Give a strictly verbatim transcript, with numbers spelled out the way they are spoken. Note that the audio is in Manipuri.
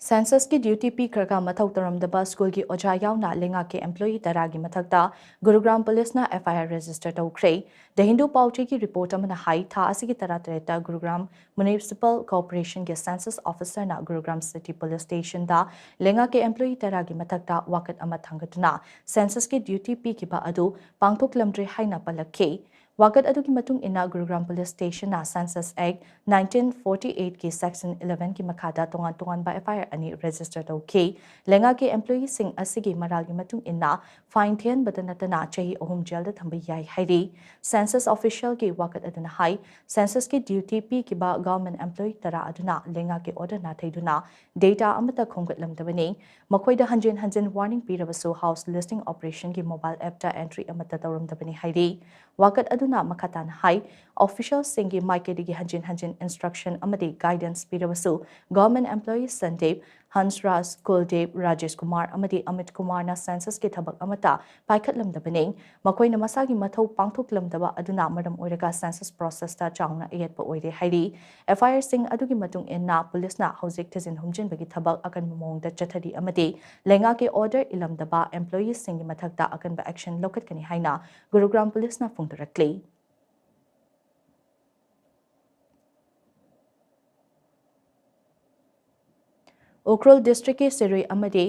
Censusꯀꯤ duty ꯄꯤꯈ꯭ꯔꯒ ꯃꯊꯧ ꯇꯧꯔꯝꯗꯕ ꯁ꯭ꯀꯨꯜꯒꯤ ꯑꯣꯖꯥ ꯌꯥꯎꯅ ꯂꯩꯉꯥꯛꯀꯤ employee ꯇꯔꯥꯒꯤ ꯃꯊꯛꯇ ꯒꯨꯔꯨꯒ꯭ꯔꯥꯝ ꯄꯨꯂꯤꯁꯅ F I R register ꯇꯧꯈ꯭ꯔꯦ꯫ The Hindu ꯄꯥꯎꯆꯦꯒꯤ report ꯑꯃꯅ ꯍꯥꯏ, ꯊꯥ ꯑꯁꯤꯒꯤ ꯇꯔꯥꯇꯔꯦꯠꯇ ꯒꯨꯔꯨꯒ꯭ꯔꯥꯝ Municipal Corporationꯒꯤ census officerꯅ ꯒꯨꯔꯨꯒ꯭ꯔꯥꯝ city police stationꯗ ꯂꯩꯉꯥꯛꯀꯤ employee ꯇꯔꯥꯒꯤ ꯃꯊꯛꯇ ꯋꯥꯀꯠ ꯑꯃ ꯊꯥꯡꯒꯠꯇꯨꯅ censusꯀꯤ duty ꯄꯤꯈꯤꯕ ꯑꯗꯨ ꯄꯥꯡꯊꯣꯛꯂꯝꯗ꯭ꯔꯦ ꯍꯥꯏꯅ ꯄꯜꯂꯛꯈꯤ꯫ ꯋꯥꯀꯠ ꯑꯗꯨꯒꯤ ꯃꯇꯨꯡ ꯏꯟꯅ ꯒꯨꯔꯨꯒ꯭ꯔꯥꯝ ꯄꯨꯂꯤꯁ ꯁ꯭ꯇꯦꯁꯟꯅ Census Act nineteen forty eightꯀꯤ section elevenꯒꯤ ꯃꯈꯥꯗ ꯇꯣꯉꯥꯟ ꯇꯣꯉꯥꯟꯕ F I R ꯑꯅꯤ register ꯇꯧꯈꯤ꯫ ꯂꯩꯉꯥꯛꯀꯤ employeeꯁꯤꯡ ꯑꯁꯤꯒꯤ ꯃꯔꯥꯜꯒꯤ ꯃꯇꯨꯡ ꯏꯟꯅ fine ꯊꯤꯍꯟꯕꯗ ꯅꯠꯇꯅ ꯆꯍꯤ ꯑꯍꯨꯝ jailꯗ ꯊꯝꯕ ꯌꯥꯏ ꯍꯥꯏꯔꯤ꯫ Census officialꯒꯤ ꯋꯥꯀꯠ ꯑꯗꯨꯅ ꯍꯥꯏ, censusꯀꯤ duty ꯄꯤꯈꯤꯕ government employee ꯇꯔꯥ ꯑꯗꯨꯅ ꯂꯩꯉꯥꯛꯀꯤ order ꯅꯥꯊꯩꯗꯨꯅ data ꯑꯃꯠꯇ ꯈꯣꯝꯒꯠꯂꯝꯗꯕꯅꯤ꯫ ꯃꯈꯣꯏꯗ ꯍꯟꯖꯤꯟ ꯍꯟꯖꯤꯟ warning ꯄꯤꯔꯕꯁꯨ house listing operationꯒꯤ mobile appꯇ entry ꯑꯃꯠꯇ ꯇꯧꯔꯝꯗꯕꯅꯤ ꯍꯥꯏꯔꯤ꯫ ꯋꯥꯀꯠ ꯑꯗꯨꯅ ꯃꯈꯥ ꯇꯥꯅ ꯍꯥꯏ, officialꯁꯤꯡꯒꯤ ꯃꯥꯏꯀꯩꯗꯒꯤ ꯍꯟꯖꯤꯟ ꯍꯟꯖꯤꯟ instruction ꯑꯃꯗꯤ guidance ꯄꯤꯔꯕꯁꯨ government employee Sandeep, ꯍꯟꯁꯔꯥꯖ, ꯀꯨꯜꯗꯤꯞ, Rajesh Kumar ꯑꯃꯗꯤ ꯑꯃꯤꯠ ꯀꯨꯃꯥꯔꯅ censusꯀꯤ ꯊꯕꯛ ꯑꯃꯠꯇ ꯄꯥꯏꯈꯠꯂꯝꯗꯕꯅꯤ꯫ ꯃꯈꯣꯏꯅ ꯃꯁꯥꯒꯤ ꯃꯊꯧ ꯄꯥꯡꯊꯣꯛꯂꯝꯗꯕ ꯑꯗꯨꯅ ꯃꯔꯝ ꯑꯣꯏꯔꯒ census processꯇ ꯆꯥꯎꯅ ꯑꯌꯦꯠꯄ ꯑꯣꯏꯔꯦ ꯍꯥꯏꯔꯤ꯫ F I Rꯁꯤꯡ ꯑꯗꯨꯒꯤ ꯃꯇꯨꯡ ꯏꯟꯅ ꯄꯨꯂꯤꯁꯅ ꯍꯧꯖꯤꯛ ꯊꯤꯖꯤꯟ ꯍꯨꯝꯖꯤꯟꯕꯒꯤ ꯊꯕꯛ ꯑꯀꯟꯕ ꯃꯑꯣꯡꯗ ꯆꯠꯊꯔꯤ ꯑꯃꯗꯤ ꯂꯩꯉꯥꯛꯀꯤ order ꯏꯜꯂꯝꯗꯕ employeeꯁꯤꯡꯒꯤ ꯃꯊꯛꯇ ꯑꯀꯟꯕ action ꯂꯧꯈꯠꯀꯅꯤ ꯍꯥꯏꯅ ꯒꯨꯔꯨꯒ꯭ꯔꯥꯝ ꯄꯨꯂꯤꯁꯅ ꯐꯣꯡꯗꯣꯔꯛꯂꯤ꯫ ꯎꯈ꯭ꯔꯨꯜ districtꯀꯤ ꯁꯤꯔꯨꯏ ꯑꯃꯗꯤ